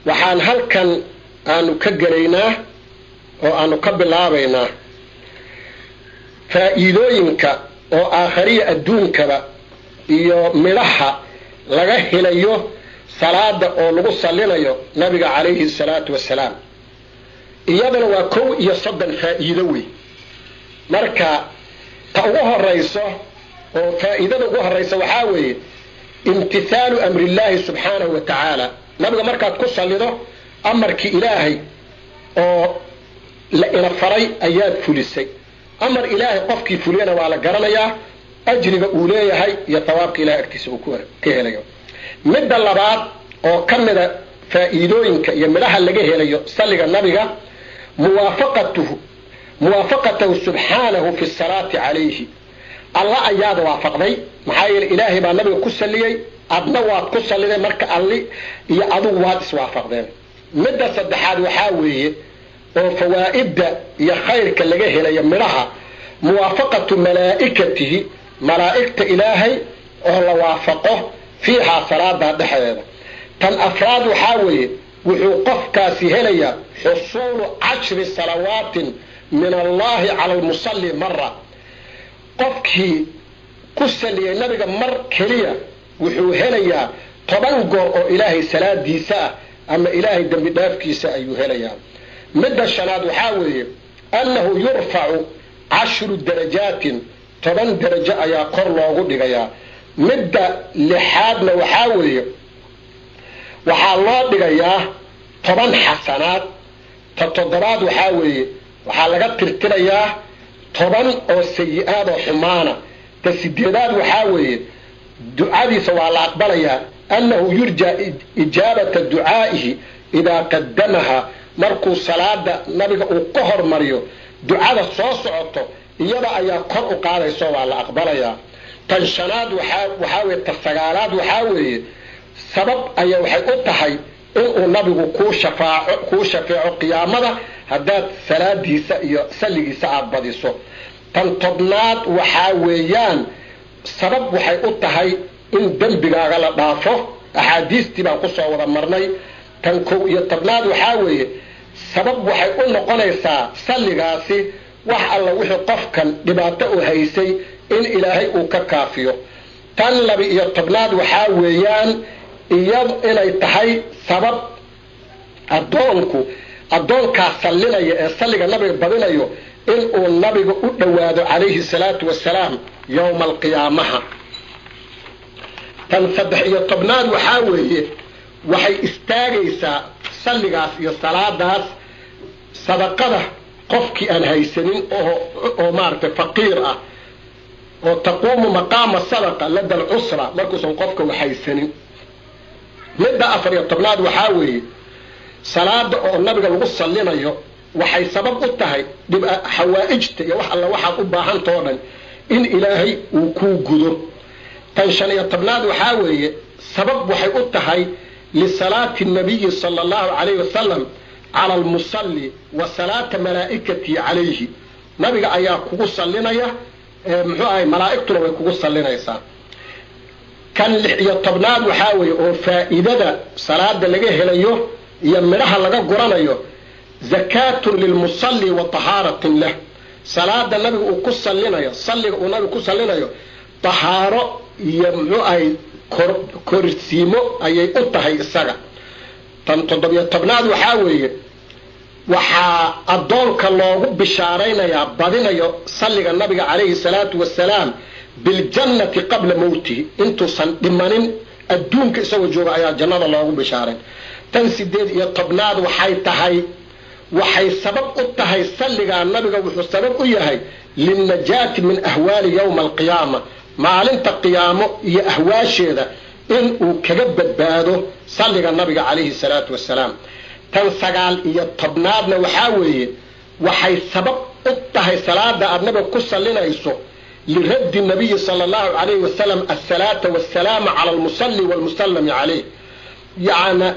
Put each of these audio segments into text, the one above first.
Waxaan halkan aanu ka gelaynaa oo aanu ka bilaabaynaa faa'iidooyinka oo aakhariya adduunkaba iyo midhaha laga helayo salaada oo lagu sallinayo nabiga calayhi salaatu wasalaam. Iyadana waa 31 faa'iido wey. Marka ta ugu horayso oo faa'iidada ugu horaysa waxaa weeye imtithaalu amrillaahi subxaanahu wa tacaala. Nabiga markaad ku sallido, amarkii Ilaahay oo la ina faray ayaad fulisay. Amar Ilaahay qofkii fuliyana waa la garanayaa ajriga uu leeyahay iyo thawaabka Ilahay agtiisa uu ka helayo. Midda labaad oo ka mida faa'iidooyinka iyo midhaha laga helayo salliga nabiga, muwaafaqatahu subxaanahu fi salaati calayhi. Alla ayaad waafaqday, maxaa yeele Ilaahay baa nabiga ku salliyey, adna waad ku salliday. Marka alli iyo adigu waad iswaafaqdeen. Midda saddexaad waxaa weeye oo fawaa'idda iyo khayrka laga helayo midhaha, muwaafaqatu malaa'ikatihi, malaa'igta Ilaahay oo la waafaqo fiihaa, salaadaa dhexdeeda. Tan afraad waxaa weeye wuxuu qofkaasi helayaa xusuulu 10 salawaatin min Allahi cala almusalli mara. Qofkii ku saliyay nabiga mar keliya wuxuu helayaa 10 goor oo Ilaahay salaadiisa ah ama Ilaahay dembi dhaafkiisa ayuu helayaa. Midda shanaad waxaa weeye annahu yurfacu 10 darajaatin, 10 darajo ayaa kor loogu dhigayaa. Midda lixaadna waxaa weeye waxaa loo dhigayaa 10 xasanaad. Ta toddobaad waxaa weeye waxaa laga tirtirayaa 10 oo sayi-aad oo xumaana. Ta sideedaad waxaa weeye ducadiisa waa la aqbalayaa, annahu yurjaa ijaabata ducaa'ihi idaa qadamaha. Markuu salaada nabiga uu ka hormariyo ducada soo socoto, iyada ayaa kor u qaadayso, waa la aqbalayaa. Tan shanaad waxaa weye, ta sagaalaad waxaa weeye sabab ayaa waxay u tahay inuu nabigu kuu shafaaco, kuu shafeeco qiyaamada haddaad salaadiisa iyo salligiisa aada badiso. Tan tobnaad waxaa weeyaan sabab waxay u tahay in dembigaaga la dhaafo. Axaadiistii baan kusoo wada marnay. Tan 11aad waxaa weeye sabab waxay u noqonaysaa salligaasi wax alla wixii qofkan dhibaato u haysay in Ilaahay uu ka kaafiyo. Tan 12aad waxaa weeyaan iyad inay tahay sabab addoonku, addoonkaa sallinaya ee salliga nabiga badinayo, inuu nabiga u dhowaado calayhi salaatu wasalaam yowma alqiyaamaha. Tan 13aad waxaa weeye waxay istaagaysaa salligaas iyo salaadaas sadaqada qofkii aan haysanin oo maaragtay faqiir ah, oo taquumu maqaama sadaqa lada alcusra, markuusan qofka waxhaysanin. Midda 14aad waxaa weeye salaada oo nabiga lagu sallinayo waxay sabab u tahay dhib xawaa'ijta iyo wax alla waxaad u baahantao dhan in Ilaahay uu kuu gudo. Tan 15aad waxaa weeye sabab waxay u tahay lisalaati nabiyi sala Allahu calayhi wasalam cala almusalli wa salaata malaa'ikatihi calayhi. Nabiga ayaa kugu sallinaya, muxuu ahay, malaa'igtuna way kugu sallinaysaa. Kan 16aad waxaa weeye oo faa'iidada salaada laga helayo iyo midhaha laga guranayo, zakaatun lilmusalli wa tahaaratin lah. Salaada nabiga uu ku sallinayo, salliga uu nabiga ku sallinayo, tahaaro iyo muxuu ahay korsiimo ayay u tahay isaga. Tan 17aad waxaa weeye waxaa addoonka loogu bishaaraynayaa badinayo salliga nabiga calayhi salaatu wasalaam biljannati qabla mowtihi. Intuusan dhimanin, adduunka isagoo jooga ayaa jannada loogu bishaarayn. Tan 18aad waxay tahay waxay sabab u tahay salligaa nabiga, wuxuu sabab u yahay linnajaati min ahwaali yowma alqiyaama, maalinta qiyaamo iyo ahwaasheeda in uu kaga badbaado salliga nabiga calayhi salaatu wasalaam. Tan 19aadna waxaa weeye waxay sabab u tahay salaada aad nabiga ku sallinayso liraddi nabiyi sala Allahu calayhi wasalam asalaata waasalaama cala almusalli waalmusallami calayh. Yacna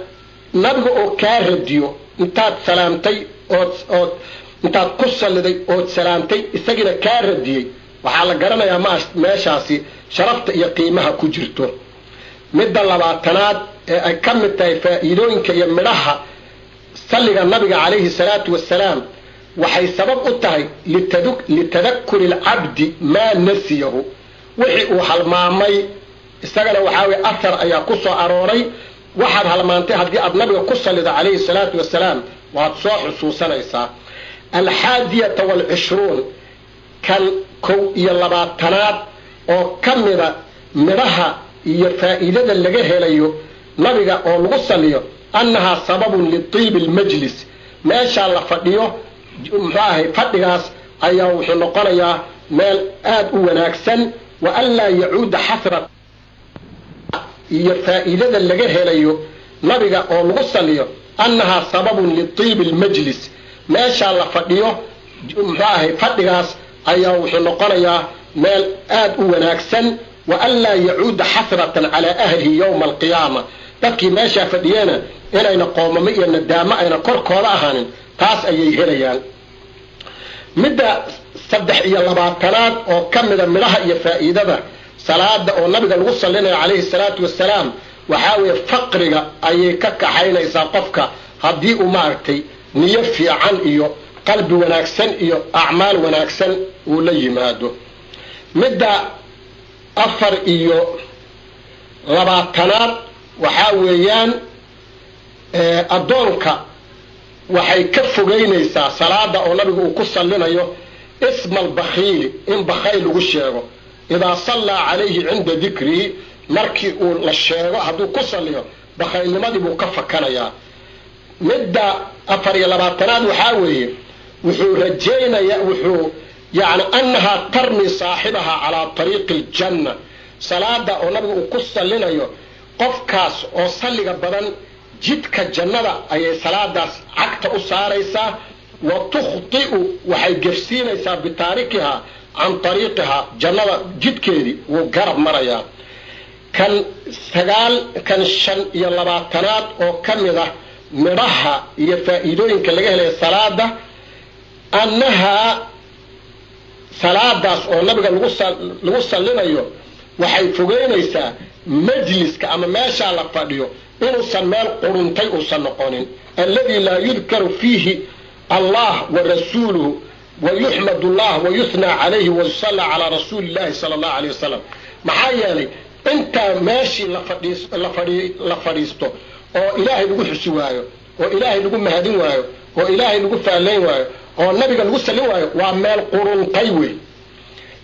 nabiga oo kaa radiyo intaad salaamtay ood intaad ku salliday ood salaamtay, isagiina kaa radiyey, waxaa la garanayaa ma meeshaasi sharafta iyo qiimaha ku jirto. Midda 20aad Ee ay ka mid tahay faa'iidooyinka iyo midhaha salliga nabiga calayhi salaatu wasalaam, waxay sabab u tahay litadakuri alcabdi maa nasiyahu, wixii uu halmaamay. Isagana waxaa weye athar ayaa ku soo arooray, waxaad halmaantay haddii aad nabiga ku sallido calayhi salaatu wasalaam waad soo xusuusanaysaa. Alxaadiyata waalcishruun, kan 21aad oo ka mida midhaha iyo faa'iidada laga helayo nabiga oo lagu salliyo, annahaa sababun litiibi almajlis. Meeshaa la fadhiyo, muxuu ahay, fadhigaas ayaa wuxuu noqonayaa meel aada u wanaagsan. Wa an laa yacuuda xasrat iyo faa'iidada laga helayo nabiga oo lagu salliyo, annahaa sababun litiibi almajlis. Meeshaa la fadhiyo, muxuu ahay, fadhigaas ayaa wuxuu noqonayaa meel aada u wanaagsan. Wa an laa yacuuda xasratan calaa ahlihi yowma alqiyaama, dadkii meeshaa fadhiyeena inayna qoomamo iyo nadaamo ayna korkooda ahaanin, taas ayay helayaan. Midda 23aad oo ka mida midhaha iyo faa'iidada salaada oo nabiga lagu sallinayo calayhi salaatu wasalaam, waxaa weeye faqriga ayay ka kaxaynaysaa qofka haddii uu maaragtay niyo fiican iyo qalbi wanaagsan iyo acmaal wanaagsan uu la yimaado. Midda 24aad waxaa weeyaan addoonka waxay ka fogeynaysaa salaada oo nabigu uu ku sallinayo isma albakhiili, in bakhayl lagu sheego. Idaa sallaa calayhi cinda dikrihi, markii uu la sheego hadduu ku salliyo, bakhaylnimadii buu ka fakanayaa. Midda 24aad waxaa weeye wuxuu rajaynayaa, wuxuu yani annahaa tarmi saaxibaha calaa tariiqi aljanna. Salaada oo nabigu uu ku sallinayo qofkaas oo salliga badan, jidka jannada ayay salaadaas cagta u saaraysaa. Wa tukhti'u, waxay gefsiinaysaa, bitaarikihaa can ariiqihaa, jannada jidkeedii wuu garab marayaa. Kan sagaal, kan 25aad oo ka mid ah midhaha iyo faa'iidooyinka laga helaya salaada, annahaa salaadaas oo nabiga lagu sallinayo waxay fogeynaysaa majliska ama meeshaa la fadhiyo inuusan meel quruntay uusan noqonin, alladii laa yudkaru fiihi allah wa rasuuluhu wa yuxmad allah wa yuthnaa calayhi wa yusallaa calaa rasuuli illahi sala allahu alayh wasalam. Maxaa yeelay, intaa meeshii la fadhiisto oo ilaahay lagu xusi waayo, oo ilaahay lagu mahadin waayo, oo ilaahay lagu faalayn waayo, oo nabiga lagu sallin waayo, waa meel quruntay wey.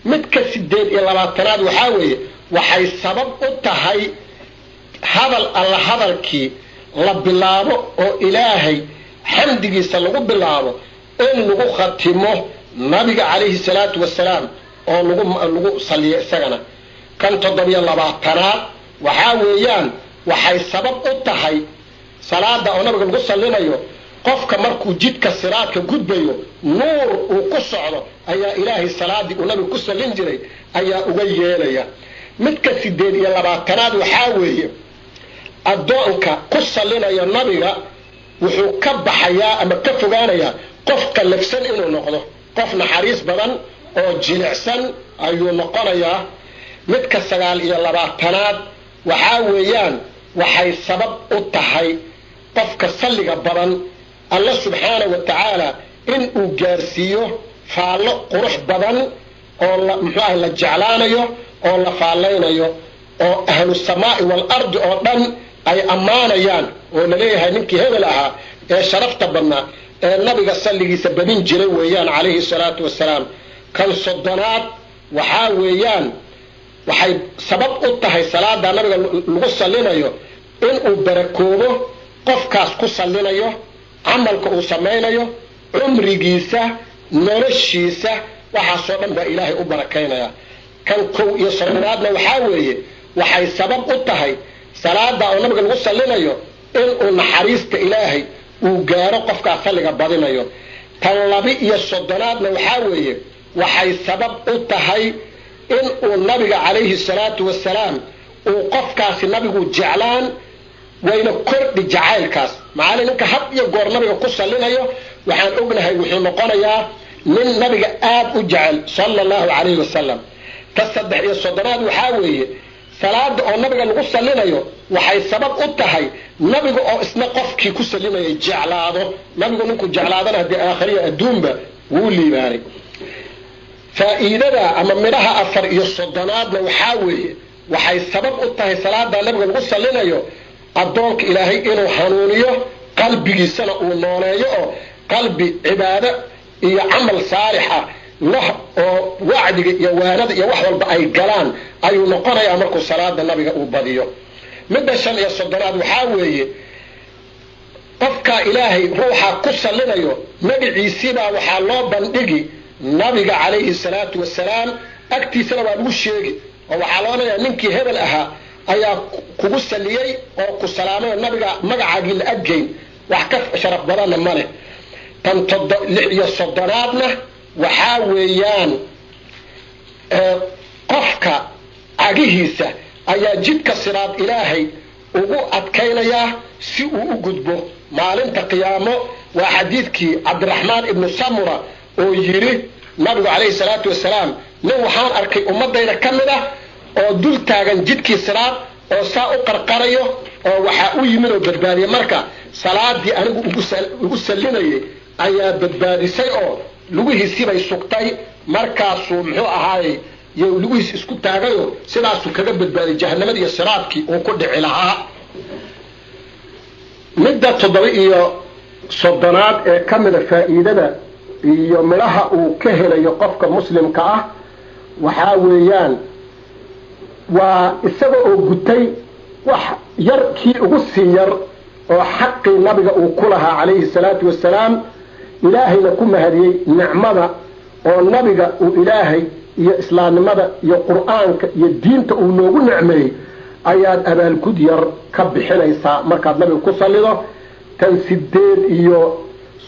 Midka 28aad waxaa weeye waxay sabab u tahay hadal alla hadalkii la bilaabo oo ilaahay xamdigiisa lagu bilaabo in lagu khatimo nabiga calayhi salaatu wasalaam oo lagu saliyo isagana. Kan 27aad waxaa weeyaan waxay sabab u tahay salaada oo nabiga lagu sallinayo qofka markuu jidka siraadka gudbayo nuur uu ku socdo ayaa ilaahay salaadii uu nabiga ku sallin jiray ayaa uga yeelaya. Midka 28aad waxaa weeye addoonka ku sallinaya nabiga wuxuu ka baxayaa ama ka fogaanayaa qof qallafsan inuu noqdo, qof naxariis badan oo jilicsan ayuu noqonayaa. Midka 29aad waxaa weeyaan waxay sabab u tahay qofka salliga badan alla subxaana wa tacaala in uu gaarsiiyo faallo qurux badan oo muxuu ahay la jeclaanayo oo la faallaynayo oo ahlu samaa'i waalardi oo dhan ay ammaanayaan, oo laleeyahay ninkii hebel ahaa ee sharafta badnaa ee nabiga salligiisa badin jiray weeyaan calayhi salaatu wasalaam. Kan 30aad waxaa weeyaan waxay sabab u tahay salaada nabiga lagu sallinayo inuu barakoobo qofkaas ku sallinayo, camalka uu samaynayo, cumrigiisa, noloshiisa, waxaasoo dhan baa ilaahay u barakaynaya. Kan 31aadna waxaa weeye waxay sabab u tahay salaada oo nabiga lagu sallinayo inuu naxariista ilaahay uu gaaro qofkaas salliga badinayo. Tan 32aadna waxaa weeye waxay sabab u tahay inuu nabiga calayhi salaatu wasalaam uu qofkaasi nabigu jeclaan, wayna kordhi jacaylkaas. Macali ninka had iyo goor nabiga ku sallinayo waxaan ognahay wuxuu noqonayaa nin nabiga aada u jecel sala allahu calayhi wasalam. Ta 33aad waxaa weeye Salaada oo nabiga lagu sallinayo waxay sabab u tahay nabiga oo isna qofkii ku sallimayay jeclaado. Nabigu ninkuu jeclaadana haddii aakhiriya adduunba wuu liibaanay. Faa'iidada ama midhaha 34aadna waxaa weeye, waxay sabab u tahay salaada nabiga lagu sallinayo addoonka Ilaahay inuu hanuuniyo, qalbigiisana uu nooleeyo, oo qalbi cibaado iyo camal saalix ah lah oo wacdiga iyo waanada iyo wax walba ay galaan ayuu noqonayaa markuu salaada nabiga uu badiyo. Midda 35aad waxaa weeye, qofkaa Ilaahay ruuxa ku sallinayo magaciisiibaa waxaa loo bandhigi nabiga calayhi salaatu wasalaam, agtiisana waa lagu sheegi, oo waxaa loo odhanayaa ninkii hebel ahaa ayaa kugu salliyey oo ku salaamay, oo nabiga magacaagii la adgeyn. Wax ka sharaf badanna ma leh. Tan 36aadna waxaa weeyaan, qofka cagihiisa ayaa jidka siraad Ilaahay ugu adkaynayaa si uu u gudbo maalinta qiyaamo. Waa xadiidkii Cabdiraxmaan ibnu Samura oo yidhi nabigu calayhi salaatu wasalaam: "Nin waxaan arkay ummadayda ka mid ah oo dul taagan jidkii siraad oo saa u qarqarayo, oo waxaa u yimid oo badbaadiyay." Marka salaadii anigu ugu sallinayay ayaa badbaadisay oo lugihiisibay sugtay. Markaasuu muxuu ahaayey yo lugihiis isku taagayo, sidaasuu kaga badbaadiyay jahanamada iyo siraadkii uu ku dhici lahaa. Midda 37aad ee ka mida faa'iidada iyo midhaha uu ka helayo qofka muslimka ah waxaa weeyaan, waa isaga oo gutay wax yar, kii ugu sii yar oo xaqii nabiga uu ku lahaa calayhi salaatu wasalaam, Ilaahayna ku mahadiyey nicmada oo nabiga uu Ilaahay iyo islaamnimada iyo Qur'aanka iyo diinta uu noogu nicmeeyey ayaad abaalgud yar ka bixinaysaa markaad nabiga ku sallido. Tan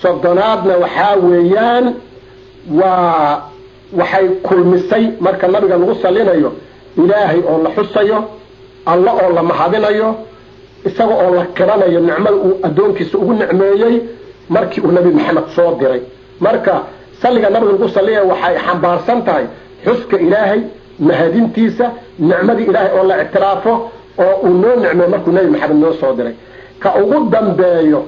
38aadna waxaa weeyaan, waa waxay kulmisay marka nabiga lagu sallinayo Ilaahay oo la xusayo, Alla oo la mahadinayo, isaga oo la qiranayo nicmada uu addoonkiisa ugu nicmeeyey markii uu Nabi Maxamed soo diray. Marka salliga nabiga lagu sallinayo waxay xambaarsan tahay xuska Ilaahay, mahadintiisa, nicmadii Ilaahay oo la ictiraafo oo uu noo nicmeey markuu Nebi Maxamed noo soo diray. Ka ugu dambeeyo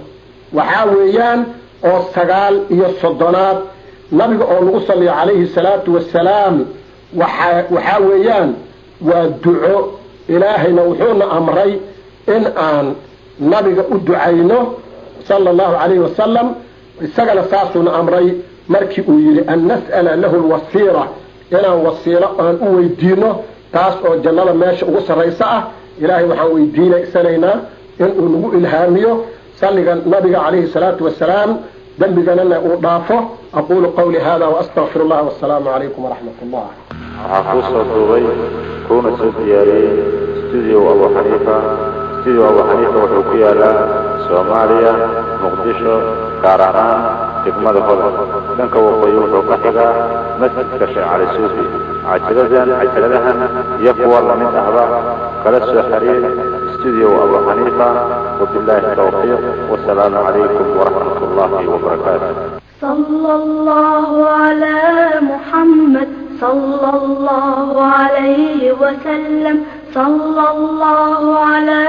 waxaa weeyaan oo 39aad, nabiga oo lagu salliyo calayhi salaatu wasalaam waxaa weeyaan waa duco. Ilaahayna wuxuuna amray in aan nabiga u ducayno sala Allahu calayhi wasalam, isagana saasuuna amray markii uu yidhi an nas'ala lahu lwasiila, inaan wasiilo aan u weydiino, taas oo jannada meesha ugu sarraysa ah. Ilaahay waxaan weydiinaysanaynaa inuu nagu ilhaamiyo salliga nabiga calayhi salaatu wasalaam, dembiganana uu dhaafo. Aquulu qawli hada waastaqfir Allah, wasalaamu calaykum waraxmat Allah. Waxaa kuu soo duubay kuuna soo diyaariyey Studio Abu Xaniifa. Studio Abu Xaniifa wuxuu ku yaalaa Soomaaliya, Muqdisho, gaar ahaan degmada Hodan. Dhanka waqooyi wuxuu ka xigaa masjidka Sheekh Cali Suufi. Cajaladan, cajaladahan iyo kuwa lamid ahba kala soo xiriir Studio Abu Xaniifa. Wabilaahi towfiiq, wasalaamu calaykum waraxmat ullahi wabarakaatu. صلى الله على محمد، صلى الله عليه وسلم، صلى الله على